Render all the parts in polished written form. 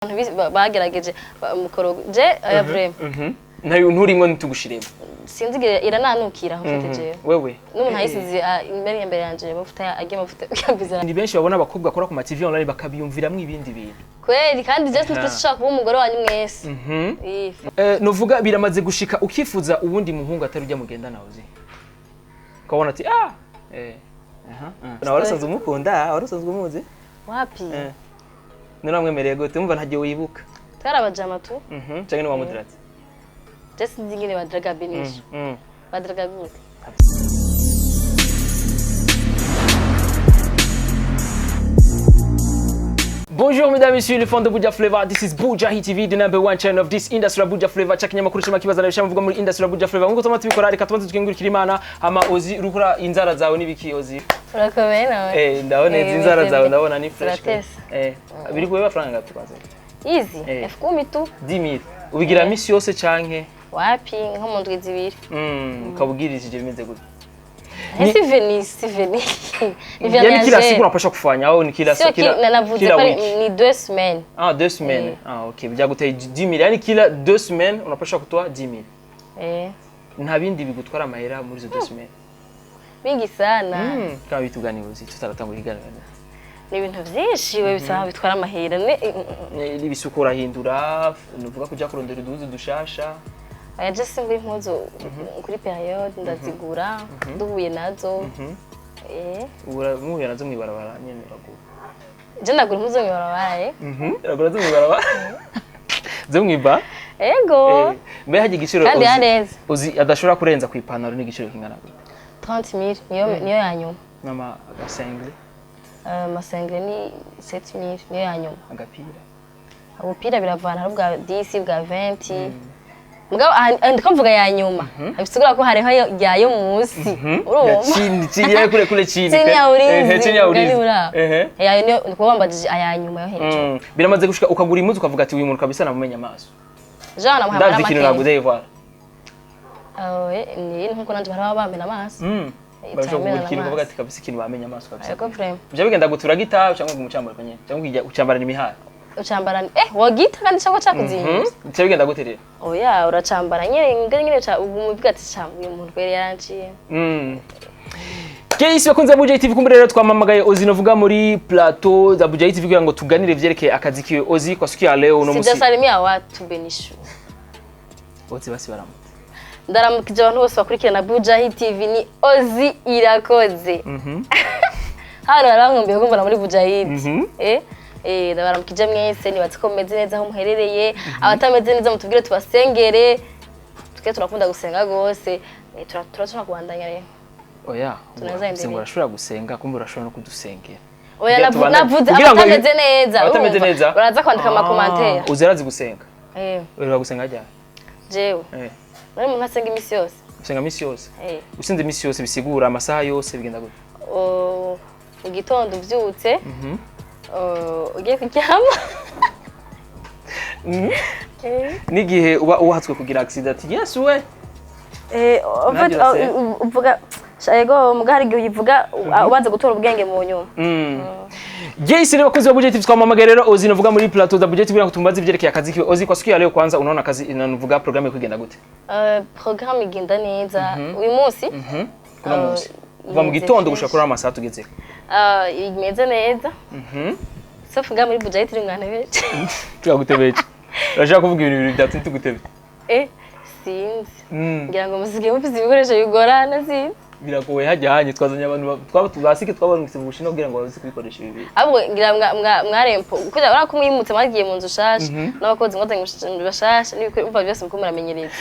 Abantu bagerageje mukorogo je oya, vraiment. Ntayo nturimwo, ntitugushiremo. Sinzi igihe irananukira aho mfite jewe. Wewe? N'umuntu ayisize imbere yanje amavuta agiye amavuta yambiza. Ni benshi babona abakobwa bakora ku ma TV online bakabiyumviramwo ibindi bintu. Kweli, kandi je twese ushaka kuba umugore wanyu mwese. Novuga biramaze gushika ukifuza uwundi muhungu atari ujya mugenda nawe, uzi ukabona ati ah aha na warasanzwe umukunda, warasanzwe umuzi? Wapi. None wamwemereye gute? Umva, ntagiye wibuka. Twarabajama tu. Canke ni wamudiratse? Je sinzi ingene badraga benisha. Badraga gute? Bonjour mesdames et messieurs, les fans de Buja Flavor. This is Buja Hit TV, the number one channel of this industry Buja Flavor. Cha kinyamakuru shema kibaza rabisha mvuga muri industry Buja Flavor. Nkuko tuma tubikora, reka tubanze tukengurikira Imana. Hama Ozi, urukura inzara zawe nibiki, Ozi? Urakomeye nawe. Ndabona izi inzara zawe, ndabona ni fresh. Ziratesa. Biri kuba faranga ngapi kwanza? Easy. 10,000 tu. 10,000. Ubigira misi yose canke? Wapi, nko mu ndwi 2. Ukabugirishije bimeze gute? Si veni, si veni ni. Yani kila siku unapasha kufanya au ni kila sio kila kila navuze kila ko wiki? ni 2 semaines. Ah, 2 semaines. Ah, okay. Byaguteye 10,000. Yani kila 2 semaines unapasha kutoa 10,000. Eh. Nta bindi bigutwara amahera muri izo 2 semaines? Mingi sana. Kama vitu gani, uzi, tutaratangura ikiganiro? Ni ibintu vyinshi we bisaba bitwara amahera ni Ibisuko urahindura, nuvuga kuja kurondera uduhuzu dushasha? Oya, je singura impuzu kuri période, ndazigura duhuye nazo. Ubura muhuye nazo mw'ibarabara nyene uragura? Je ndagura impuzu mw'ibarabara. Uragura zo mw'ibarabara, zo mw'iba? Ego. Mbe haje igiciro Kandi uzi- yareze. uzi adashobora kurenza ku ipantaro n'igiciro kingana gute? 30,000 niyo ya nyuma. N'ama agasengre? Amasengre ni 7000, niyo ya nyuma. Agapira? Ubupira biravana, hari ubwa 10, bwa 20, mugabo aha ndiko mvuga ya nyuma, bisigura ko hariho yayo munsi, urumva? Ya chini chini, ya kule kule chini. Chini ya ulinzi. Chini ya ulinzi. Mugani uraho. Yayo niyo ndiko wambajije, aya nyuma yo hejuru. Biramaze gushika ukagura impuzu ukavuga ati uyu muntu kabisa namumenya amaso? Jean namuhaye Ndazi ikintu naguze voilà. Ni nkuko nanje baraba bamena amaso. Barashobora kugura ikintu Itamena ukavuga amaso. ati kabisa ikintu bamenya amaso kabisa. Yego, vraiment. Bya bigenda gutura gita cyangwa umucambara nyene cyangwa ukijya ucambarana imihari? Ucambara wagita kandi cyangwa cyakuzinye. Bya bigenda gute rero? Oya, uracambara nyene ngene nyene umuvuga ati ca uyu muntu kweri yaranciye. Keisi bakunze Buja TV, kumbe rero twamamagaye Ozi novuga muri plateau za Buja TV kugira ngo tuganire vyerekeye akazi kiwe. Ozi, kwa siku ya leo uno musi Sijasalimia watu, Benishu. Ozi, basi baramutse. Ndaramukije abantu bose bakurikirana Buja Hit TV, ni Ozi Irakoze. Hano barankumbuye kumbona muri Buja Hit. Ndabaramukije mwese, nibatse ko mumeze neza aho muherereye, abatameze neza mutubwire tubasengere. Twe turakunda gusenga gose. Turashobora kubandanya rero. Oya, Tunaweza endelea. ngo urashobora gusenga, kumbe urashobora no kudusengera. Oya, Kugira navuze kugira ngo abatameze neza. Abatameze Urumva? neza. Baraza kwandika ama commentaire. Uzi arazi gusenga? Eh. Uri gusenga ryari? Jewe? Nari umuntu asenga imisi yose. Usenga misi yose? Eh. Usenze misi yose bisigura amasaha yose, bigenda gute? Oh, mu gitondo uvyutse, ugiye kuryama. N'igihe uba uhatswe kugira accident ati Yesu we. En fait, Nanjye urasenga. uvuga yego, muga hari igihe uyivuga ubanza gutora ubwenge mu nyuma. Yes, rero bakunzi ba Buja TV, twamamagaye rero Ozi novuga muri plateau za Buja TV kugira ngo tumubaze ivyerekeye akazi kiwe. Ozi, kwa siku ya leo kwanza unaona kazi inavuga programme kugenda gute? Programme igenda neza uyu munsi. Kuno munsi kuva mu imeze gitondo fresh. gushika kuri amasaha tugeze. Imeze neza, sauf nga muri Buja Hit mwana benshi. Tukagutebeje, urashaka kuvuga ibintu bibiri byatumye tugutebe? Sinzi, ngira ngo musigaye mufise ibikoresho bigorana, sinzi. Biragoye hajya hanye twazanye abantu twaba basike twabarungitse mu Bushinwa kugira ngo baze kubikoresha ibi bintu. Ahubwo ngira mwarempo kugira urako mwimutse, mwagiye mu nzu shasha n'abakozi mwazanye bashasha n'ibikoresho, umva byose muko muramenyereza.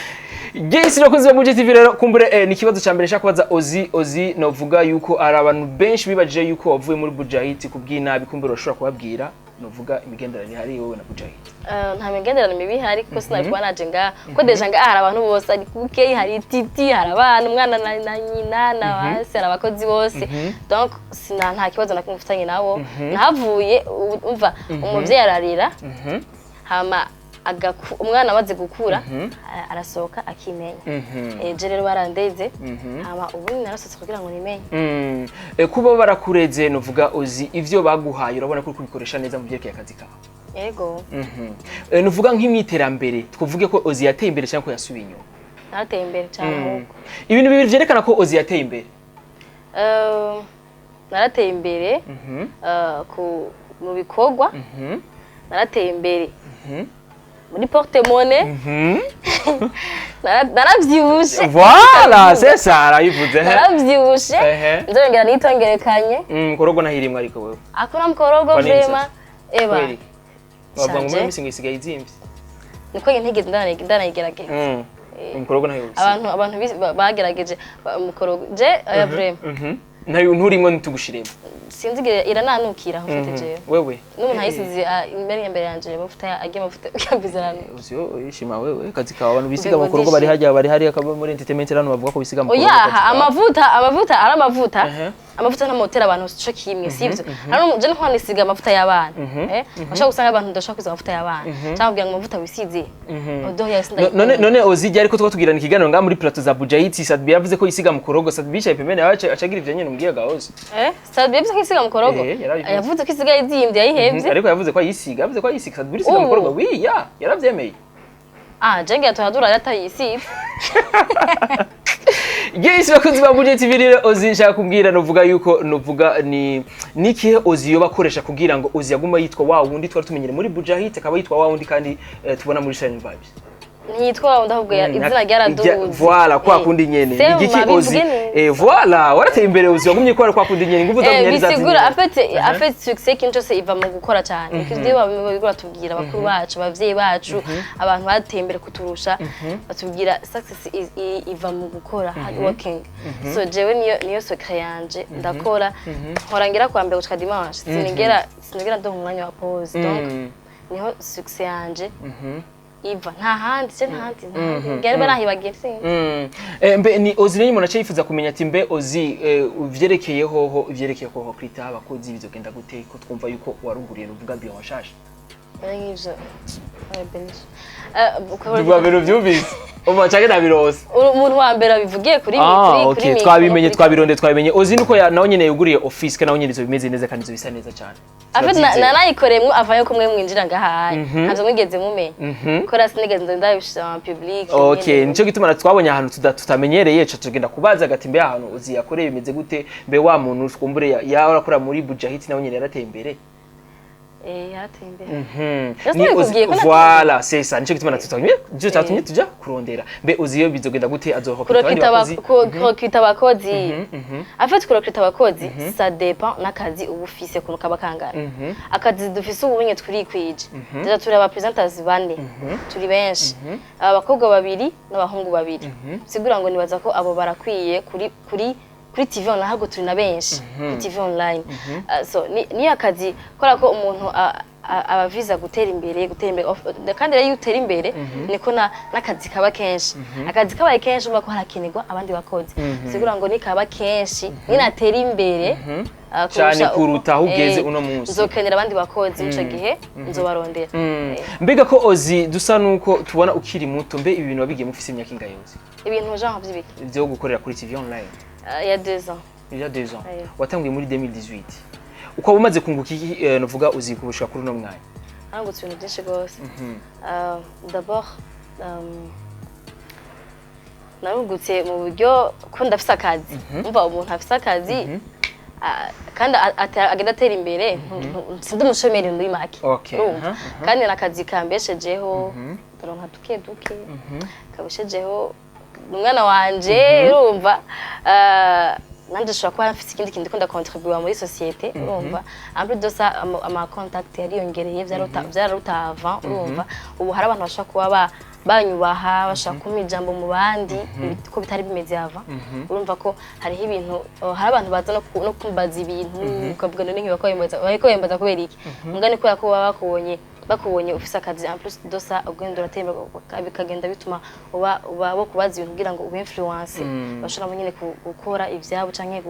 Yes, bakunzi ba Buja TV, rero kumbure ni ikibazo cya mbere nshaka kubaza Ozi. Ozi, novuga yuko ari abantu benshi bibajije yuko wavuye muri Buja Hit kubw'inabi, kumbure urashobora kubabwira novuga imigenderanire ihari wowe na Buja Hit? Nta migenderanire mibi ihari, kuko sinari kuba naje ngaha, kuko déjà ngaha hari abantu bose, hari kuke, hari Titi, hari abana, umwana na nyina na base, hari abakozi bose, donc sina nta kibazo na kimwe mfitanye nabo. Nahavuye umva umuvyeyi ararira, hama umwana amaze gukura arasohoka akimenya. Je rero barandeze, hama ubu narasohotse kugira ngo nimenye. Kuba barakureze, novuga Ozi, ivyo baguhaye urabona ko uri kubikoresha neza mu byerekeye akazi kawe? Yego. Nuvuga nk'imyiterambere, twavuge ko Ozi yateye imbere cyangwa ko yasubiye inyuma? Narateye imbere cyane ahubwo. Ibintu bibiri vyerekana ko Ozi yateye imbere. Narateye imbere mu bikorwa, narateye imbere muri porte-monnaie, naravyibushe. Voilà, c'est ça, arabivuze he. Naravyibushe. Nzongera nitongerekanye. Korogo nahirimwe ariko wewe. Akuna mkorogo. Kwa nini Vraiment eba. Kweli bavuga ngo Shanje. muri misi ngo isigaye izimvye. Niko ntigeze ndanayigerageza. Mukorogo nayo. Abantu bagerageje mukorogo je oya, vraiment. Nayo nturimwe, ntitugushiremo. Sinzi igihe irananukira aho mfite jewe. Wewe. N'umuntu ayisize imbere imbere yanje amavuta agiye amavuta yambize aranuka. Uziyo ishima wewe kazi kawe, abantu bisiga Ubwo mukorogo bari ndishimye. hajya bari hariya kaba muri entertainment hano bavuga ko bisiga mukorogo. Oyaha. Kazi kawe. Amavuta ari amavuta. Amavuta ntamotera abantu co kimwe, sivyo? Hano je nko nisiga amavuta y'abana, bashobora gusanga abantu ndashobora kwisiga amavuta y'abana cyangwa kugira ngo amavuta wisize odeur yawe. None Ozijya ariko twatugirana ikiganiro ngaha muri plateau za Bujayiti, Sadbi yavuze ko yisiga mukorogo. Sadbi yicaye pembeni yawe acagira ivyo nyene umbwiye ga Ozi. Sadbi yavuze ko isiga mukorogo? Yarabivuze. Yavuze ko isigaye izimvye yayihevye. Ariko yavuze ko ayisiga, yavuze ko ayisiga. Sadbi urisiga Ubu. mukorogo? Oui, ya yaravyemeye. Ah, je ngira tuhadura yatayisize. Yes, bakunzi ba Buja TV, rero Ozi nshaka kubwira nuvuga yuko nuvuga ni nikihe Ozi yoba akoresha kugira ngo Ozi yaguma yitwa wa wundi twari tumenyere muri Bujahit, akaba yitwa wa wundi kandi tubona muri Shining Vibes? Ntiyitwa wundi ahubwo izina ryaraduze. Voilà, kwa kundi nyene. Sema, Ni igiki Ozi? bivuge neza. Voilà, warateye imbere Ozi, wagumye ko ari kwa kundi nyene, ingufu zagumye ari za Bisigura zindi. En fait succès ikintu cyose iva mu gukora cyane. Ibyo babigura tubwira abakuru bacu, abavyeyi bacu, abantu bateye imbere kuturusha, batubwira success iva mu gukora, hard working. So jewe niyo secret yanje, ndakora, nkora ngera kwa mbere gushika dimanche, sinigera ndonka umwanya wa pause. Donc niho succès yanje iva, nta handi se, nta handi, nta handi. Ngira niba nahibagiye sinzi. Mbe ni Ozi rero umuntu aca yifuza kumenya ati mbe Ozi, uvyerekeye hoho, ivyerekeye hoho kwita abakozi bizogenda gute, ko twumva yuko waruguriye nuvuga biyo washashe? Nk'ivyo oya, benshi. Bwa mbere uvyumvise umva canke nabirose? Umuntu wa mbere abivugiye kuri Ah, kuri okay, mikoro, twabimenye, kuri twabironde, twabimenye. Ozi nuko ya nawe nyene yuguriye office, kandi nawe nyene izo bimeze neza kandi izo bisa neza cyane. En fait, Turavyizeye. nanayikoreyemwo avayo ko mwe mwinjira ngahaye ntabyo mwigeze mumenya kora, sinigeze ndabishira en public. Okay, nyene. nico gituma twabonye ahantu tutamenyereye, ca tugenda kubaza gati mbe ahantu Ozi yakoreye bimeze gute, mbe wa muntu twumbure yahora akora muri Bujahit nawe nyene yarateye imbere? Yarateye imbere. Ese Ni nabikubwiye ko nateye Voilà, c'est ça, nico gituma natutanye, nico cyatumye tuja kurondera mbe Ozi iyo bizogenda gute, azohokita abandi Kurecruta bakozi? Kurecruta abakozi, en fait kurecruta abakozi ça dépend n'akazi uba ufise ukuntu kaba kangana. Akazi dufise ubu nyine turikwije déjà, turi aba presenters bane, turi benshi, abakobwa babiri n'abahungu babiri, sigura ngo nibaza ko abo barakwiye kuri TV online, ahubwo turi na benshi kuri TV online. So ni akazi kubera ko umuntu abaviza gutera imbere. Kandi rero iyo utera imbere niko n'akazi kaba kenshi. Akazi kabaye kenshi umva ko harakenerwa abandi bakozi, sigura ngo nikaba kenshi ninatera imbere Cane kurusha kuruta aho ugeze uno uno munsi. Nzokenera abandi bakozi, ico gihe nzobarondera. Mbega ko Ozi dusa nuko tubona ukiri muto, mbe ibi bintu wabigiye mufise imyaka ingahe, Ozi? Ibintu genre vy'ibiki? Vyo gukorera kuri TV online. Il y a 2 ans. Il y a 2 ans. Ayo. Watanguye muri 2018, ukaba umaze kunguka iki, nuvuga Ozi kubushika kuri uno mwanya? Narungutse ibintu byinshi rwose. D'abord narungutse mu buryo ko ndafise akazi. Umva, umuntu afise akazi kandi agenda atera imbere, sindi umushomeri muri make. Urumva? Kandi n'akazi kambeshejeho, ndaronka duke duke kabeshejeho umwana wanje, urumva. Nanje nshobora kuba mfise ikindi kintu ndiko ndacontribua muri société, urumva. En plus de ça, ama contact yariyongereye, vyararuta avant, urumva. Ubu hari abantu bashobora kuba banyubaha, bashobora kumpa ijambo mu bandi ko bitari bimeze avant. Urumva ko hariho ibintu, hari abantu baza no kumbaza ibintu, ukavuga none nk'ibi bariko bembaza kubera iki? Mugani kubera ko baba bakubonye ufise akazi. En plus de ça, ugenda uratera imbere, bikagenda bituma uba bo kubaza ibintu kugira ngo ube influence, bashobora nyine gukora ivyabo canke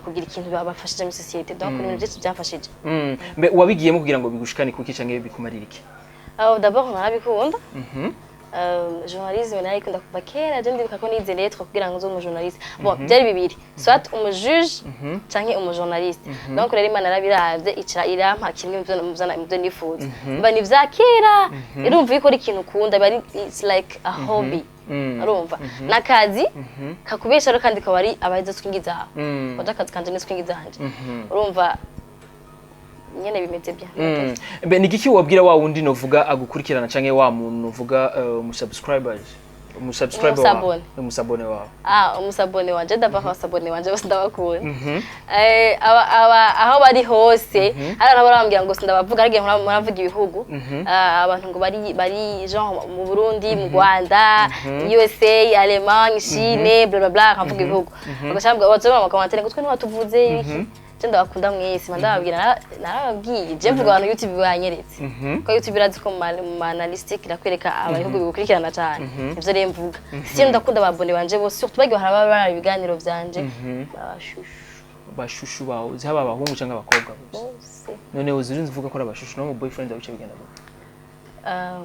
kugira ikintu babafashije muri société. Donc ni ibintu byinshi byamfashije. Mbe wabigiyemo kugira ngo bigushikane kuki canke bikumarire iki? Aho d'abord narabikunda. Journalisme nayo ikunda kuva kera. Je ndibuka ko nize lettre kugira ngo nze umujournaliste. Bon, byari bibiri, soit umujuge canke umujournaliste. Donc rero Imana yarabiravye, icara irampa kimwe mu vyo nifuza. Mba ni vya kera, irumva iyo ukora ikintu ukunda biba ari, it's like a hobby. Urumva n'akazi kakubesha rero, kandi kaba ari abahize swingi zawe. Waje akazi kanje ni swingi zanje, urumva nyene bimeze bien. Mbe ni igiki wabwira wa wundi novuga agukurikirana, canke wa muntu novuga umusubscribers, umusubscriber wawe? Umusabone. Umusabone wawe. Ah, umusabone wanje, ndava abasabone wanje bose ndabakunda. Aba aho bari hose, hari abantu barambwira ngo sindabavuga, ariko muravuga ibihugu. Ah, abantu ngo bari genre mu Burundi, mu Rwanda, USA, Allemagne, Chine, bla bla bla, nkavuga ibihugu, bagaca baza mu commentaire ngo twe ntiwatuvuze ibiki. Je ndabakunda mwese, mba ndababwira, narababwiye. Je mvuga abantu YouTube banyeretse, ko YouTube irazi ko mu ma analytics irakwereka ababihugu bigukurikirana cyane. Ivyo rero mvuga si ndakunda ababone banje bose, surtout bagiye haraba baraba ibiganiro vyanje, abashushu. Bashushu bawe, haba abahungu canke abakobwa bose? Bose. None uzi urinze uvuga ko ari abashushu, no mu boyfriend wawe bica bigenda gute? Ah,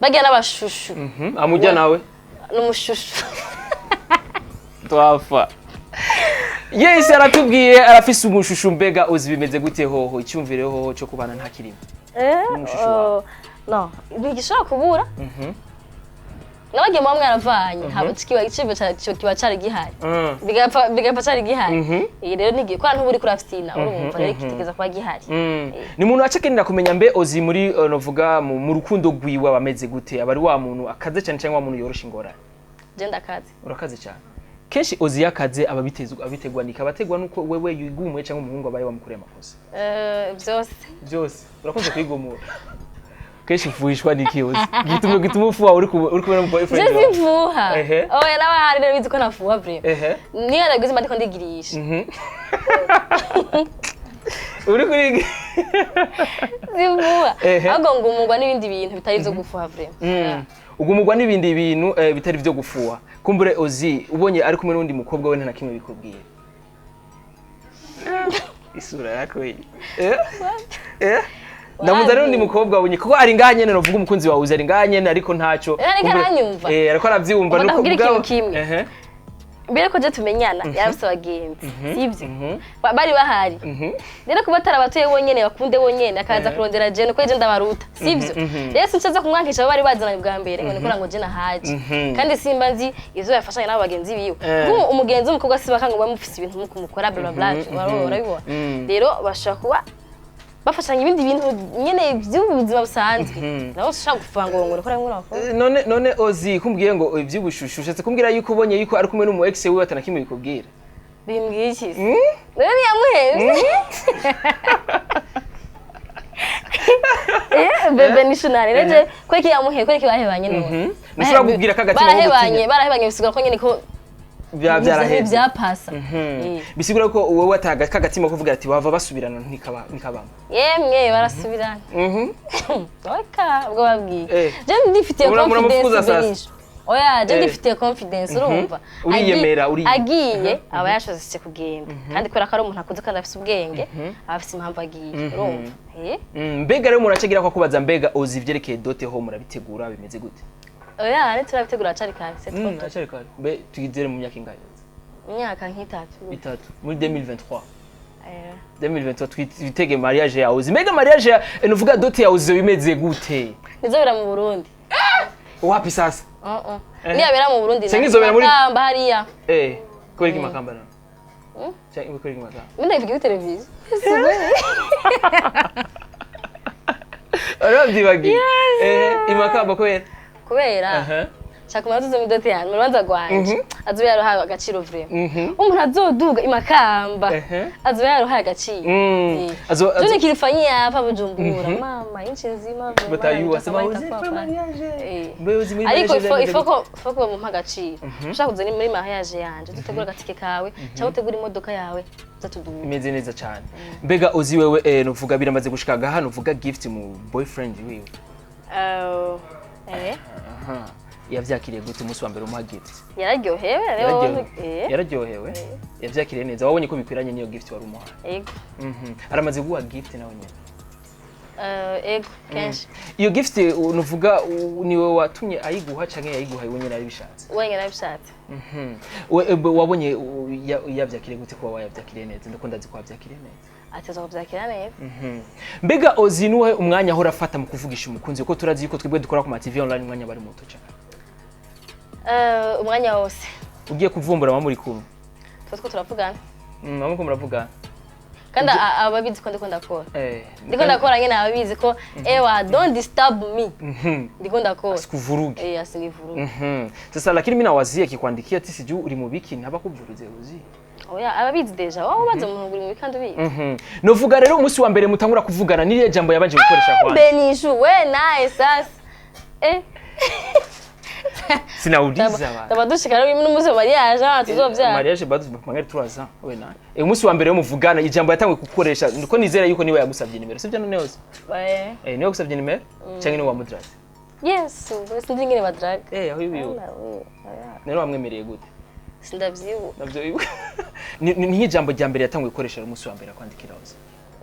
bagiye n'abashushu. Amujya nawe? N'umushushu. Twafa yes, aratubwiye arafise umushushu. Mbega uzi bimeze gute hoho, icyumvire hoho cyo kubana nta kirimo n'umushushu wawe? Oh, no, ntigishobora kubura. Nabagiye muba mwaravanye, ntabwo kiba iciyumviro kiba cari gihari, bigapfa cari gihari. Iyi rero nigiye kwa ntuba uriko urafyina, urumva rero kitegeza kuba gihari. Ni umuntu acakenera kumenya, mbe Ozi muri novuga mu rukundo rwiwe aba ameze gute? Aba ari wa muntu akaze cyane cyangwa wa muntu yorosha ingorane? Je ndakaze. Urakaze cyane. Kenshi Ozi yakaze aba bitezwa, abitegwa nika abategwa nuko wewe yigumuye cyangwa umuhungu abaye wamukoreye amakosa? Byose. Byose. Urakunze kwigumura kenshi. Ufuhishwa niki Ozi, gituma ufuha uri kumwe n'umu Je boyfriend wawe? simfuha. Oya, n'abahari rero bizi ko nafuha vraiment. Niyo nagize mba ndiko ndigirisha. Uri kuri Simfuha. Ahubwo ngumugwa n'ibindi bintu bitari ivyo gufuha vraiment. Ugumugwa n'ibindi bintu bitari vyo gufuha. Kumbure Ozi ubonye ari kumwe n'undi mukobwa, we nta na kimwe bikubwira? Isura yako iyi, ndamuzi ari undi mukobwa wabonye, kuko ari ngaha nyene, novuga umukunzi wawe Uzi ari ngaha nyene, ariko ntaco. Ariko aranyumva. Ariko aravyumva. Ubwo nuko ndakubwira ikintu kimwe. Mbere ko je tumenyana yarafise abagenzi, sivyo? Bari bahari. Rero kuba atarabatuye bonyene bakunde bonyene, akaza kurondera je, nuko je ndabaruta, sivyo? Rero sincaza kumwankisha abo bari bazananye bwa mbere ngo nikora ngo je nahaje, kandi simba nzi ivyo yafashanya n'abo bagenzi biwe. Kuko umugenzi w'umukobwa si bakanga mufise ibintu muko mukora bla bla bla, urabibona. Rero bashobora kuba bafashanya ibindi bintu nyene by'ubuzima busanzwe, nabo ushaka gupfa ngo nikora ngo n'abakobwa. None Ozi kumbwiye ngo ivy'ubushushu, ushatse kumbwira yuko ubonye yuko ari kumwe n'umu ex wiwe atana kimwe bikubwira? Bimbwiye iki se? Rero ntiyamuhevye. Bebe ni shunani rero je kweki yamuheye, kweki bahebanye none. Ntushobora kubwira ko agatima ko Barahebanye, gutinya. barahebanye, bisigura ko nyene ko Bya byaraheze. Byapasa. Bisigura ko wowe ataga kagatima kuvuga ati bava basubirana ntikaba nikabamo. Yemwe, barasubirana. Oka ubwo babwiye. Je ndifitiye confidence. Muramufuza sasa? Benisho, oya, je ndifitiye confidence, urumva. Uriyemera, uriyemera. Agiye aba yashozetse kugenda, kandi kubera ko ari umuntu akuze kandi afise ubwenge, aba afise impamvu agiye, urumva. Mbega rero umuntu acagira ko akubaza, mbega Ozi ivyerekeye dote ho murabitegura bimeze gute? Oya, ntiturabitegura, acari kare, c'est trop tôt. Acari kare. Mbe tugizere mu myaka ingahe? Imyaka nk'itatu. Itatu, muri 2023. 2023 twitege mariage ya Ozi. Mbega mariage ya nuvuga dote ya Ozi bimeze gute? Nizobera mu Burundi. Wapi sasa? Uh -uh. Niyabera mu Burundi Senga izobera muri- Makamba hariya. Kubera iki Makamba na? Cyangwa kubera iki Makamba? Mimi ndabivuga kuri televiziyo. Urabyibagiye? Imakamba kubera? Kubera shaka umuntu azoza muri dote yanjye, mu rubanza rwanje, azoba yaruhaye agaciro vraiment. Umuntu azoduga imakamba azoba yaruhaye agaciro. Tuni kilifanyia hapa Bujumbura, mama, nchi nzima vraiment, Batayua kama sema Ozi itakuwa kwa pale. mariage. Mbe Ozi muri Ariko mariage bimeze ifo gute? ko ifo ko bampa agaciro. Ushaka kuza ni muri mariage yanje, dutegura agatike kawe cyangwa utegura imodoka yawe, uza tuduga. Imeze neza cyane. Mbega Ozi wewe, nuvuga biramaze gushika gaha nuvuga gift mu boyfriend wiwe? Eh. Aha, yavyakiriye gute umunsi wa mbere umuha gift? Yararyohewe rero. Yararyohewe? Eh. Yararyohewe, yavyakiriye neza. Wabonye ko bikwiranye n'iyo gift wari umuhaye? Yego. Aramaze guha gift nawe nyene? Ego, kenshi. Iyo gift nuvuga niwe watumye ayiguha canke yayiguhaye wenyine arabishatse? Wenyine arabishatse. Wabonye yavyakiriye gute? Kuba wayavyakiriye neza, ndakunda ndazi ko wavyakiriye neza. Ateza kubyakira neza. Mbega Ozi, nuwe umwanya ahora afata mu kuvugisha umukunzi, kuko turazi yuko twebwe dukora ku ma TV online umwanya bari muto cyane? Umwanya wose. Ugiye kuvumbura mama muri kumwe? Tuba two turavugana. Mama ko muravugana. Kandi ababizi ko ndiko ndakora. Ndiko ndakora nyine, ababizi ko ewa, don't disturb me. Ndiko ndakora. Sikuvuruge. Eh, asinivuruge. Sasa lakini mimi nawazia kikwandikia ati sijui uri mubiki ntaba kuvuruze uzi. Oya, ababizi déjà. Wowe ubaze umuntu uri mu kandi ubizi. Novuga rero umunsi wa mbere mutangura kuvugana, niriya jambo yabanje gukoresha kwanza? Benishu we naye sasa, eh. Sinauliza bana. Taba dushika rero n'umunsi wa mariage ah tuzovyara. Mariage bado mangari 3 ans we naye. Umunsi wa mbere muvugana, ijambo yatanguye gukoresha, ndiko nizera yuko niwe yagusabye nimero, sibyo none yose? Eh. Niwe yagusabye nimero cyangwa niwe wamudraze? Yes, ubwo sinzi ingene badraga. Aho ibiyo. None wamwemereye gute? Sindavyibuka. Navyo wibuka. Ni nk'ijambo rya mbere yatanguye gukoresha umunsi wa mbere akwandikira hose.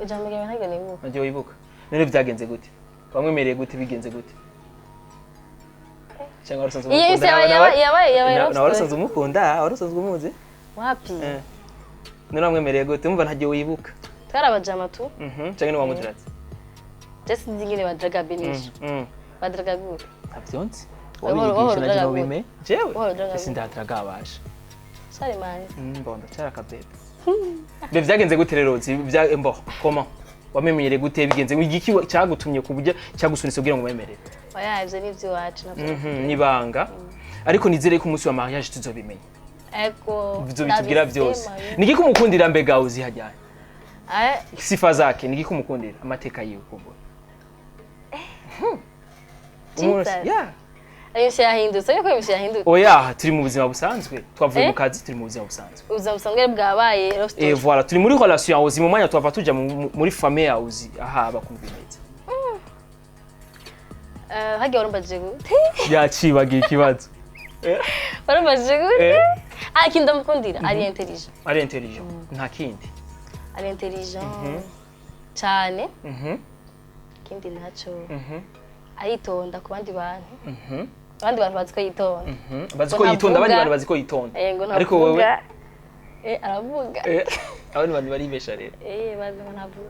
Ijambo ryawe ntabwo nibuka. Navyo wibuka. None vyagenze gute? Wamwemereye gute? Bigenze gute? Cyangwa wari usanzwe Iyo umukunda? yabaye yabaye Na love wari story. usanzwe umukunda, wari usanzwe umuzi? Wapi. None wamwemereye gute? Umva, ntagiye wibuka. Twarabajama tu. Cyangwa ni wamudraze? Je sinzi ingene badraga, Benishu. Badraga gute? Ntabyo nzi. Wahora- Wabiyigisha wahora nanjye udraga nobime. Jewe Wahora udraga ese gute? ndadraga abasha. Sharimani. Mbo ndacyari akabebe. Mbe vyagenze gute rero? Vya mbo comment wamenyereye gute? Bigenze igiki cyagutumye ku buryo cyagusunitse kugira ngo umemerere? Oya, ivyo ni ivy'iwacu navyo. Nibanga ariko nizere ko umunsi wa mariage tuzobimenya. Ego. Tuzobitubwira byose. Ndabisema. Niki kumukundira mbega uzi hajyanye? Eh. Sifa zake, niki kumukundira, amateka yiwe kumbura? Jesus. Yeah. Imisha yahindutse, ariko imisha yahindutse. Oya, turi mu buzima busanzwe, twavuye Eh? mu kazi, turi mu buzima busanzwe. Ubuzima busanzwe bwabaye love story. Et voilà, turi muri relation yawe uzi, mu mwanya twava tuja muri famille yawe uzi aha bakumva imeze. Hagiye warumbajije gute? Yacibagiye ikibazo. Warumbajije gute? Eh. Ah, ikindi ndamukundira, ari intelligent. Ari intelligent, nta kindi? Ari intelligent cyane. Ikindi naco, aritonda ku bandi bantu. Abandi bantu bazi ko yitonda. Bazi ko Ngo yitonda, abandi ntavuga. bantu bazi ko yitonda. Eh, ngo Ariko wewe? ntavuga. Eh, aravuga. Abandi bantu baribesha rero. Eh, bazi ngo ntavuga.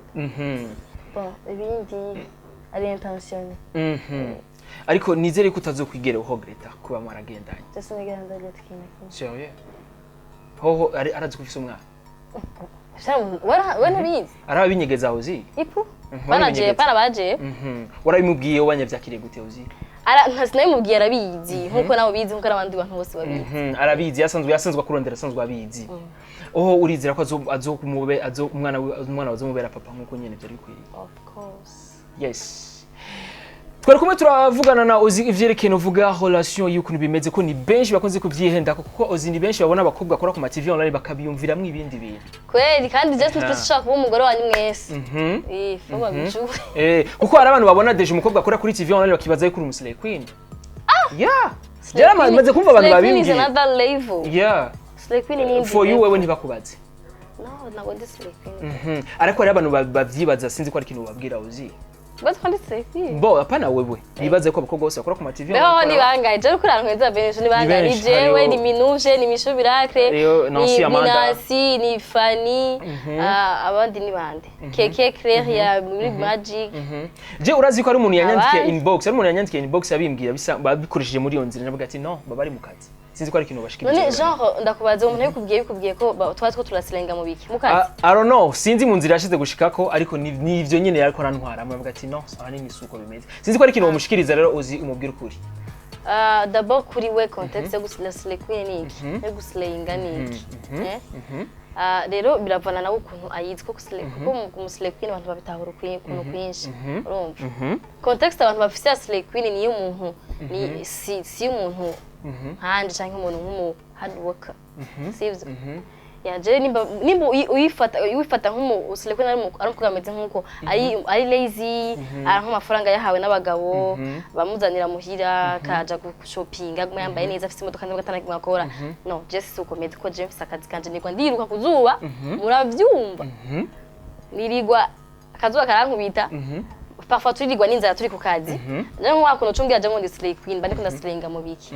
Bon, ibindi, ari intentionné. Ariko nizere ko utazokwigera uhogreta kuba mwaragendanye. Just nigera ndagira ikintu na kimwe. Sérieux? Hoho arazi ko ufise umwana? We ntubizi? Arabinyegeza aho uzi? Ipu banaje. Warabinyegeza. Bana baje. Warabimubwiye? Wanyavyakiriye gute uzi? Ara nta sinabimubwiye, arabizi nkuko nawe ubizi, nkuko n'abandi bantu bose babizi. Arabizi, yasanzwe akurondera, asanzwe abizi. Oho urizera ko azo azokumube azo umwana umwana azomubera papa nkuko nyene byari bikwiriye? Of course. Yes. Twari kumwe turavugana na Ozi ivyerekeye novuga relation y'ukuntu bimeze, ko ni benshi bakunze kuvyihenda, kuko Ozi ni benshi babona abakobwa bakora ku ma TV online bakabiyumviramwo ibindi bintu. Kweli, kandi just twese ushaka kuba umugore wanyu mwese. Eh, fo babijuwe. Kuko hari abantu babona déjà umukobwa akora kuri TV online bakibaza yuko uri umuslay queen. Yeah. Jaramaze kumva abantu Slay Queen is babimbwiye. another level. Slay Queen ni indi For you level. wewe ntibakubaze. No, ntabwo ndi Slay Queen. Ariko hari abantu bavyibaza, sinzi ko ari ikintu babwira uzi. Bazi ko ndi Slay Queen? Bo apana wewe. Bibaze ko abakobwa bose bakora ku ma TV Beho online ni bangahe? Je kuri ahantu heza benshi ni bangahe? Ni benshi, jewe, hariho ni Minuje, ni Mishu Biracle, hariho Nancy ni Amanda. Nancy, ni Fanny, ah, abandi ni bande? Keke Claire ya muri Magic. Je urazi ko ari umuntu yanyandikiye Abandi. inbox, ari umuntu yanyandikiye inbox abimbwira bisa babikoresheje muri iyo nzira, ndavuga ati no, baba bari mu kazi. Sinzi ko ari ikintu bashikiriza. None genre ndakubaza, umuntu yabikubwiye ko tuba two turasilenga mu biki mu kazi? I don't know, sinzi mu nzira yashize gushikako, ariko ni ivyo nyene yariko arantwara, avuga ati no, ahanini si uko bimeze. Sinzi ko ari ikintu bamushikiriza rero uzi, umubwira ukuri. Ah, d'abord kuri we contexte yo gusila slay queen ni iki? Yo gusilenga ni iki? Eh? Ah, rero biravana nawe ukuntu ayizi ko kuko mu slay queen abantu babitahura ukuntu kwinshi, urumva contexte abantu bafise ya slay queen ni iy'umuntu ni si y'umuntu nkanje canke umuntu nk'umu hard worker, sivyo? Yaje nimba uyifata nk'umu slay queen ari umukobwa ameze nk'uko ari lazy, ari nk'amafaranga yahawe n'abagabo bamuzanira muhira, kaja gushopinga, aguma yambaye neza, afise imodoka nziza, atana akora. No, je si uko meze, ko je mfise akazi kanje, nirwa ndiruka ku zuba, muravyumva, nirirwa akazuba karankubita. Parfois turirirwa n'inzara turi ku kazi. Rero nk'uwa kuntu ucumbwira je ngo ndi slay queen, mba ndiko ndaslayinga mu biki?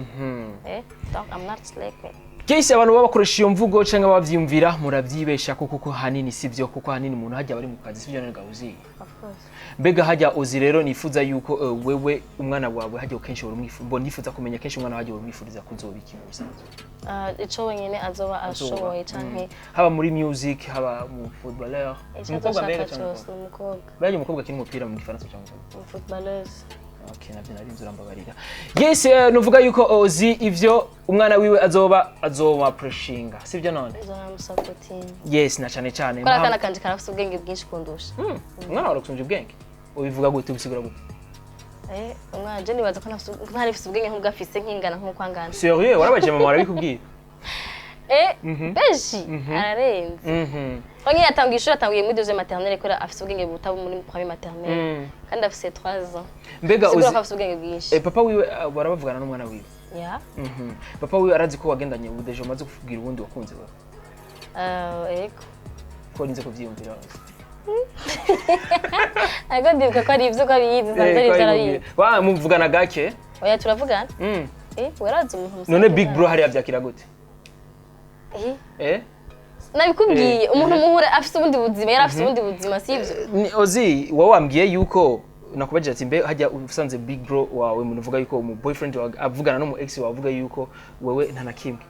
Donc I'm not slay queen. Kenshi abantu baba bakoresha iyo mvugo cyangwa bavyiyumvira, muravyibesha ko kuko hanini sivyo, kuko hanini umuntu hajya bari mu kazi, sivyo none Ozi? Of course. Mbega hajya Ozi rero, nifuza yuko wewe umwana wawe hajya kenshi bo nifuza kumenya kenshi umwana hajya urumwifuriza kuzoba iki mu bisanzwe? Ico wenyene azoba ashoboye canke Haba muri music, haba mu footballeur. Ico Umukobwa mbega azoshaka cyangwa cyose. umukobwa? Umukobwa. Mbega umukobwa akina umupira mu Gifaransa cyangwa Umu footballeuse. Okay, navyo nari nzi, urambabarira. Yes, nuvuga yuko Ozi ivyo umwana wiwe azoba preshinga, sivyo none? Nzonamusapotinga. Yes, na cane cane. Kubera akana kanje karafise ubwenge bwinshi kundusha. Umwana wawe arakusumbya ubwenge? Ubivuga gute? Ubisigura gute? Umwana je nibaza ko ntari mfise ubwenge nk'ubwo afise, nkingana nk'uko angana. Sérieux? Warabajije mama, arabikubwira? Benshi ararenze. Onye yatanguye ishuri, atanguye muri deuxième maternelle, kubera afise ubwenge butaba muri première maternelle. Kandi afise 3 ans. Mbega Sigura uzi ko afise ubwenge bwinshi. Papa wiwe barabavugana n'umwana wiwe? Ya. Papa wiwe arazi ko wagendanye ubu déjà umaze kukubwira uwundi wakunze wewe? Ego. Ko nze kuvyiyumvira. Ariko ndibuka ko ari ivyo, ko abizi, nsanze ari ivyo arabizi. Wa muvugana gake? Oya, turavugana. Warazi umuntu musanzwe. None big bro hariya vyakira gute? Nabikubwiye, umuntu muhura afise ubundi buzima, yari afise ubundi buzima, sivyo? Ozi, wowe wambwiye yuko nakubajije ati mbe hajya usanze big bro wawe, umuntu uvuga yuko umu boyfriend wawe avugana n'umu ex wawe, avuga yuko wewe nta na kimwe.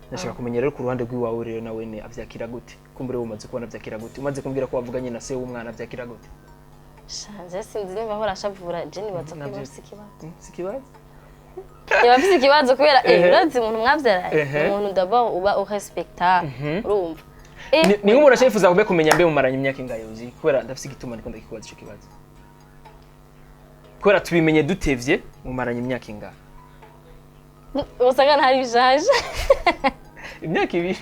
Ndashaka kumenya rero ku ruhande rw'iwawe rero nawe ne avyakira gute? Kumbure umaze kubona avyakira gute, umaze kumbwira ko wavuganye na se w'umwana, avyakira gute? Shanje sinzi nimba ahora ashavura, je nibaza ko afise ikibazo. Si ikibazo? Yaba afise ikibazo kubera urazi umuntu mwavyaranye, umuntu d'abord uba urespekta, urumva. Ni nk'umuntu aca kube kumenya mbe mumaranye imyaka ingahe uzi, kubera ndafise igituma ndiko ndakikubaza ico kibazo, kubera tubimenye dutevye. Mumaranye imyaka ingahe? Usanga ntari bishaje. Imyaka 2?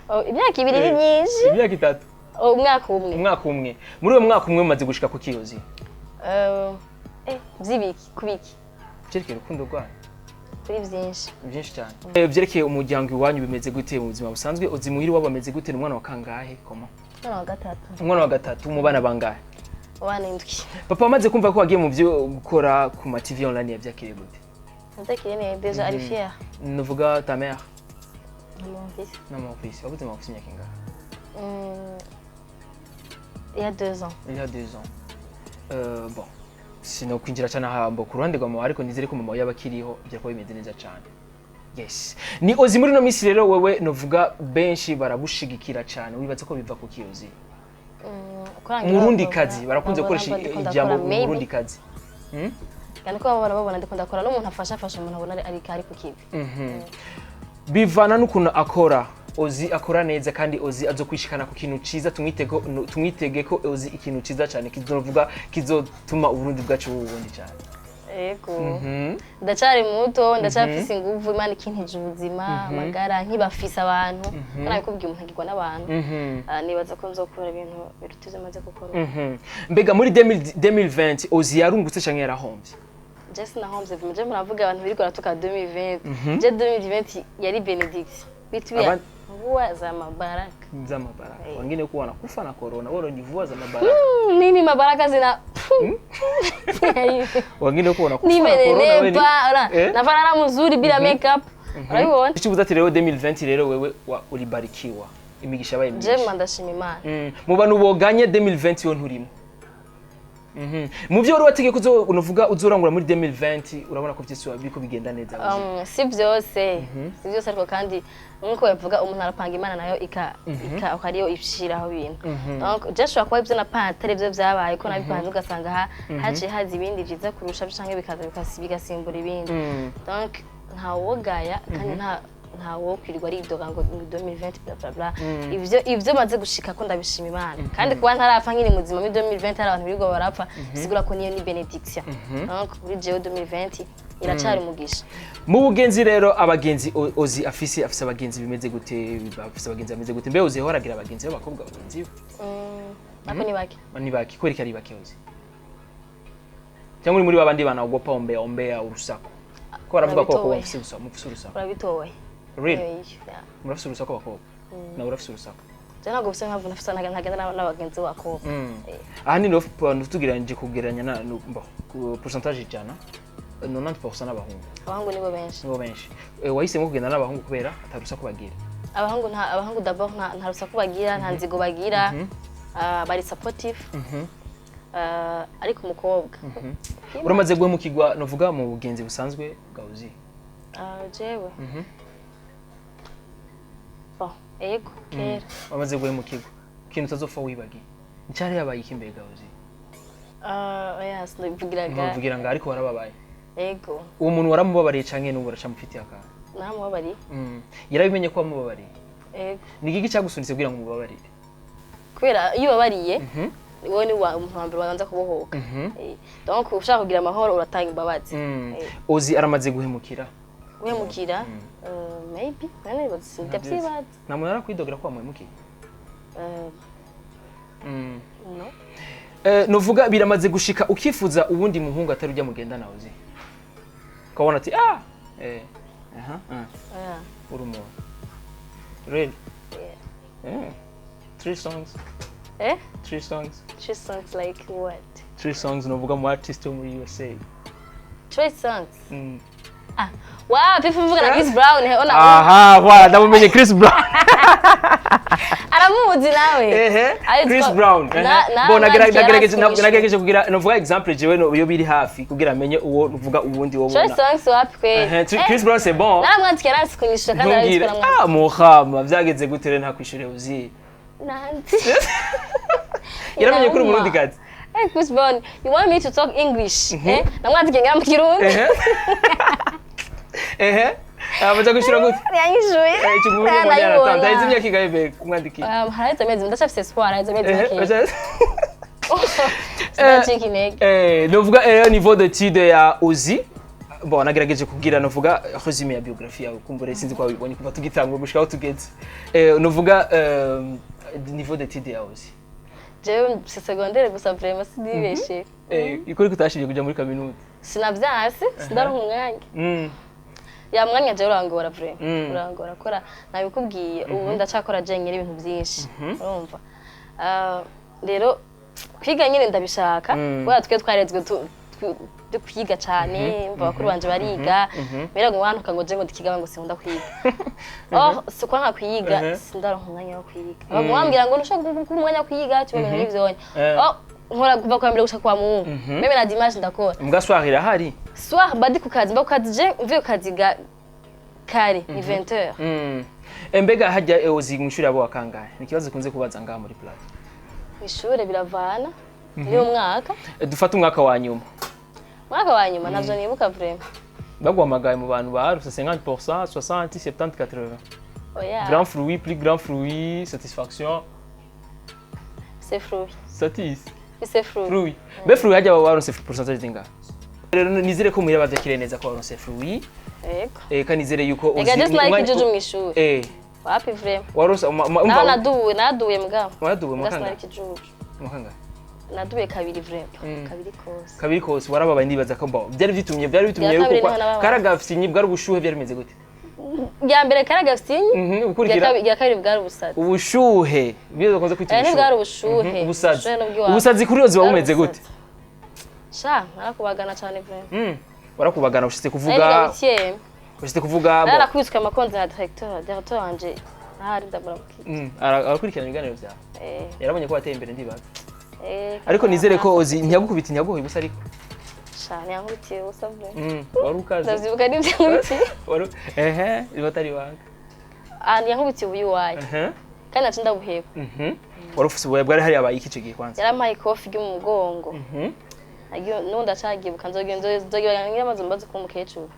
Oh, imyaka 2 ni myinshi. Imyaka 3? Oh, umwaka umwe. Umwaka umwe. Muri uwo mwaka umwe mumaze gushika ku kiyozi? Vy'ibiki kubiki? Vyerekeye urukundo rwanyu. Kuri vyinshi. Byinshi cyane. Vyerekeye umuryango iwanyu bimeze gute mu buzima busanzwe? Uzi muhira iwabo bameze gute? Ni umwana wa kangahe koma? Umwana wa gatatu. Umwana wa gatatu mu bana bangahe? Abana indwi. Papa wamaze kumva ko wagiye mu byo gukora ku ma TV online, yavyakiriye gute? Ndakiriye neza, déjà ari fier. Nuvuga ta mère. Mon fils. Na mon fils wabuze, mama ufise imyaka ingahe? Il y a 2 ans. Il y a 2 ans. Bon, sinokwinjira cyane ahambo ku ruhande rwa mama, ariko nizere ko mama yaba akiriho byari bimeze neza cyane. Yes, ni Ozi. Muri no minsi rero wewe novuga benshi baragushigikira cyane, wibaza ko biva ku kiyozi? Umurundi kazi barakunze gukoresha ijambo umurundi kazi. Kandi ko babona ndiko ndakora, n'umuntu afasha umuntu abona ari ku kivi. Bivana n'ukuntu akora. Ozi akora neza kandi Ozi azokwishikana ku kintu ciza. Tumwitege ko Ozi ikintu ciza cyane kizovuga kizotuma Uburundi bwacu buba ubundi cyane. Yego, ndacyari muto, ndacyafise inguvu, Imana ikintije ubuzima, amagara, nkibafise abantu, kandi nabikubwiye, umuntu agirwa n'abantu. Nibaza ko nzokora ibintu biruta ivyo maze gukora. Mbega muri 2020 Ozi yarungutse canke yarahombye? Je sinahombye, je muravuga abantu biriko baratuka 2020. Je 2020 yari bénédiction, vitu vya mvua za mabaraka. Za mabaraka. Wengine huko wanakufa na corona, wao ni mvua za mabaraka. Nini mabaraka zina Wengine huko wanakufa na corona, wewe nimenenepa nafanana mzuri bila makeup, urabibona. Ikibuza ati rero 2020 rero wewe ulibarikiwa, imigisha yabaye Je myinshi. Ndashima Imana. Mu bantu boganye 2020 yo nturimo. Mu byo wari wategeka uzo unovuga uzorangura muri 2020, urabona ko vyose biriko bigenda neza? Si byose, si byose, ariko kandi nk'uko bavuga, umuntu arapanga, Imana nayo ika akariyo ishiraho ibintu. Donc je ashobora kuba ibyo napanze atari byo byabaye, ko nabipanze ugasanga haciye haza ibindi byiza kurusha, canke bikaza bigasimbura ibindi. Donc ntawogaya kandi ntawo kwirirwa aridoga ngo ni 2020 bla bla bla. Ivyo maze gushika ko ndabishima Imana, kandi kuba ntarapfa nkiri muzima muri 2020, hari abantu birirwa barapfa, bisigura ko niyo ni bénédiction. Donc kuri jewe 2020 iracari umugisha. Mu bugenzi rero, abagenzi Ozi afise abagenzi bimeze gute? Afise abagenzi bameze gute? Mbe Ozi horagira abagenzi b'abakobwa bagenzi be? Ako ni bake. Ni bake. Kubera ko ari bake Ozi, cyangwa uri muri babandi banaogopa ombea ombea, urusaku, ko baravuga ko abakobwa Urabitoye. bafise urusaku, mufise urusaku? Urabitoye. Really? Iyo, yeah. Murafise urusaku abakobwa? Nawe urafise urusaku? Je Je ntabwo bisa nkavu nafisa ntagenda n'abagenzi b'abakobwa. Ahanini rero tugereranyije kugereranya na bon, ku pourcentage 100, 90% n'abahungu. Abahungu nibo benshi. Nibo benshi. Wahisemo kugenda n'abahungu kubera atarusaku bagira? Abahungu nta, abahungu d'abord nta rusaku bagira, nta nzigo bagira. Ah, bari supportive. Ah, ariko umukobwa Uramaze guhemukirwa, novuga mu bugenzi busanzwe bwa Uzi? Ah, jewe, bon, ego, kera. Wamaze guhemukirwa, ikintu utazopfa wibagiye ncyari yabaye iki mbega, Uzi? Ah, oya, sinabivugiraga. Ntuvugira ngo, ariko warababaye? Ego. Uwo muntu waramubabariye canke n'ubu uracamufitiye akantu? Naramubabariye. Yarabimenye ko wamubabariye? Ego. Ni igiki cyagusunitse kugira ngo umubabarire? Kubera iyo ubabariye, wowe ni wa umuntu wa mbere wabanza kubohoka. Donc ushaka kugira amahoro, uratanga imbabazi. Ozi aramaze guhemukira? Guhemukira, maybe nane ndavyibaza. Nta muntu arakwidogera ko wamuhemukiye? No. Novuga biramaze gushika ukifuza uwundi muhungu atari ujya mugendana, Uzi, ukabona ati ah aha ah Oya. Uri umuntu really? Yeah. Three songs. Eh? Three songs. Three songs like what? Three songs, novuga mu artist wo muri USA. Three songs? Mm. Ah, wow, people mvuga na Chris Brown, ona. Aha, voilà, ndamumenye Chris Brown. Aramuzi nawe. Ehe. Ariko Chris Brown. Bon, nagerageje kugira novuga example jewe no iyo biri hafi kugira amenye uwo novuga uwundi wo Three ubona. songs wapi kweli? Ehe, Chris Brown, c'est bon. Naramwandikiye arasikunyisha kandi Ntubwire. arabitwara. Ah, muhama byageze gute rero ntakwishyure, Uzi? Nanti. Yaramenye kuri umurundi kazi? Hey Chris Brown, you want me to talk English? Eh? Namwandikiye ngira mu Kirundi. Ehe ehe, amaze kwishyura gute? Yanyishuye. Icyo ngubu ni umuntu yaratanze aheze imyaka ingahe mbega kumwandikiye? Haraheze amezi, ndacyafise espoir, haraheze amezi Ehe. make. Sinacika intege. Novuga niveau d'étude ya Uzi. Bon, nagerageje kubwira novuga résumé ya biographie yawe, kumbure sinzi ko wabibonye kuva tugitangura gushika aho tugeze. Novuga niveau d'étude ya Uzi? Jewe si secondaire gusa vraiment, sinibeshe. Ikuri kutashimye kuja muri kaminuza? Sinavyanse, sindaronka umwanya. Ya mwanya jewe urangora vraiment. Urangora kora, nabikubwiye, ubu ndacakora je nyine ibintu byinshi. Urumva? Ah, rero kwiga nyine ndabishaka kubera twe twarezwe kwiga cyane, mva bakuru banje bariga mbere ngo wantuka ngo je ngo ndikiga ngo sinkunda kwiga. Oh, si kwa nka kwiga, sindaronka umwanya wo kwiga. Baguma bambwira ngo ntushobora kuba umwanya wo kwiga, tuba ibintu nk'ivyo. Oh, nkora kuva kwa mbere gushika kwa Mungu, même na dimanche ndakora. Mbwa soir irahari? Soir badi ku kazi, mba ku kazi, je mvuye ku kazi ga kare ni 20h. Mbega hajya Ozi mwishuri abo wakangahe? Ni ikibazo kunze kubaza ngaha muri plateau. Ishure biravana niyo mwaka. Dufate umwaka wa nyuma. Mwaka wa nyuma navyo nibuka vraiment. Baguhamagaye mu bantu baruse 50%, 60, 70, 80? Oya. Grand fruit, plus grand fruit, satisfaction. C'est fruit. Satis. C'est fruit. Fruit mbe fruit hajya baba baronse pourcentage zingahe? Rero nizere ko muhira bavyakiriye neza ko baronse fruit. Yego. Kandi nizere yuko Ega je sinari kijuju mw'ishuri. Wapi vraiment. Waronse Naho umva naduwe, naduye mugabo. Waraduwe Muga mukanga? sinari kijuju. Mukanga? Naduye kabiri vraiment, kabiri kose. Kabiri kose warababaye, ndibaza ko mba byari bitumye Irya kabiri yuko niho nababaye. karagafyinyi bwari ubushuhe, byari bimeze gute? Irya mbere karagafyinyi. Ukurikira? Irya kabiri bwari ubusazi. Ubushuhe byo bakunze kwita Eh, ntibwari ubushuhe. ubushuhe. Ubusazi. Ubushuhe n'ubw'iwacu. Ubusazi kuri yo ziba Bwari bumeze gute? ubusazi. Sha narakubagana cyane vraiment. Warakubagana ushitse kuvuga Nari huitième. ushitse kuvuga bo. Narakubiswe amakonzi na directeur wanje ahari, ndamuramukiye. Arakurikirana ibiganiro byawe? Eh. Yarabonye ko wateye imbere, ndibaza. Eh. Ariko nizere ko Ozi ntiyagukubita, ntiyaguhoye ubusa ariko. Sha ntiyankubitiye ubusa vraiment. Wari ukaze. Ndavyibuka n'ivyo yankubitiye. Wari ehe biba atari ibanga. Ah, ntiyankubitiye ubuyuwayi. Kandi naca ndabuheba. Wari ufise ubuya bwari hari yabaye iki ico gihe kwanza? Yarampaye ikofi ryo mu mugongo. N'ubu ndacagyibuka, nzogira ngira amaze mbaze kuba umukecuru.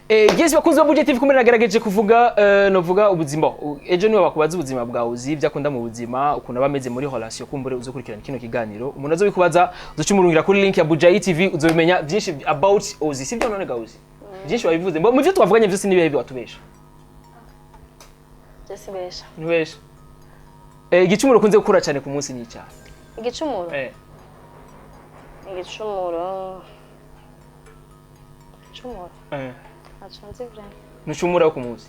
Yes, bakunzi ba Budget TV, kumwe nagerageje kuvuga novuga ubuzima. Ejo niwe bakubaza ubuzima bwawe, uzi ibyo akunda mu buzima, ukuntu aba ameze muri relation, kumbure uzokurikirana kino kiganiro. Umuntu azobikubaza uzoca umurungira kuri link ya Buja TV, uzobimenya byinshi about Ozi, sibyo none ga Ozi? Byinshi wabivuze. Mu byo twavuganye byose nibihe watubesha? Je simbesha. Ntubesha. Igicumuro ukunze gukura cyane ku munsi ni icyaha? Igicumuro? Igicumuro, igicumuro? Ntaco nzi vraiment. Ntucumura ku munsi?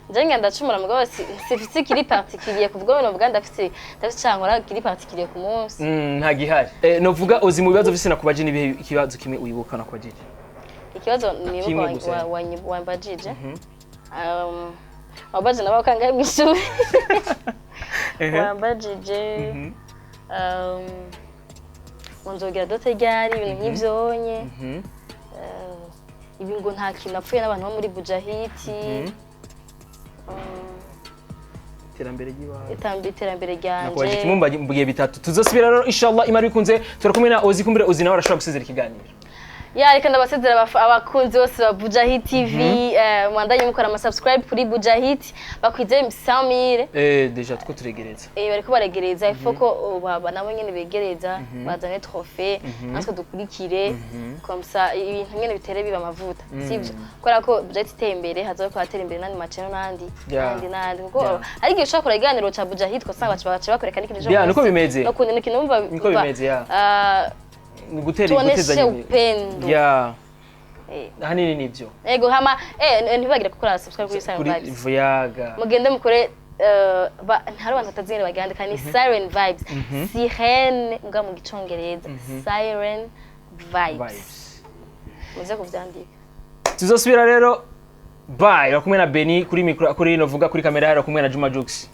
Nje ngenda ndacumura, mugabo sifise kiri particulier kuvuga ngo novuga ndafise cankora kiri particulier ku munsi. Nta gihari. Novuga Ozi, mu bibazo vise nakubaje, nibihe ikibazo kimwe wibuka nakubajije? Ikibazo nibuka Kimwe gusa. Wambajije, wambajije nabo kangahe mw'ishuri, wambajije ngo nzogira dote ryari, ibintu nk'ivyonye. Ibi ngo nta kintu napfuye n'abantu bo muri Buja Hit. Iterambere ry'iwawe. Iterambere Nakubaje ryanje. kimwe, mbagiye bitatu. Tuzosubira rero inshallah Imana bikunze. Turi kumwe na Ozi, kumbure Ozi nawe arashobora gusezera ikiganiro. Ya, reka ndabasezera abakunzi bose ba Buja Hit TV. Mwandanye mukora ama subscribe kuri Buja Hit, bakwize 100,000. Déjà two turegereza. Bariko baregereza, ifo ko nabo nyene begereza, bazane trophée, natwe dukurikire, comme ça ibintu nyene bitere biba amavuta, sivyo? Kubera ko Buja Hit iteye imbere, hazoba ko hatera imbere n'andi maceno n'andi n'andi n'andi, kuko hari igihe ushobora kureba ikiganiro ca Buja Hit ugasanga baca bakwereka n'ikintu ejo Yeah, niko bimeze. No kundi n'ikintu wumva Niko bimeze, yeah. Ni gutera tuoneshe gutezanya imbere. upendo. Ahanini nivyo. Ego, hama ntibagire gukora subscribe kuri Siren Kuri Vibes. Vuyaga. Mugende mukore, hari abantu batazi ingene baryandika, ni Siren Vibes, sirene mbwa mu gicongereza, Siren Vibes. Vibes. Muze kuvyandika. Tuzosubira rero, bye. Uri kumwe na Beni kuri micro, kuri novuga kuri kamera, hari kumwe na Juma Jux.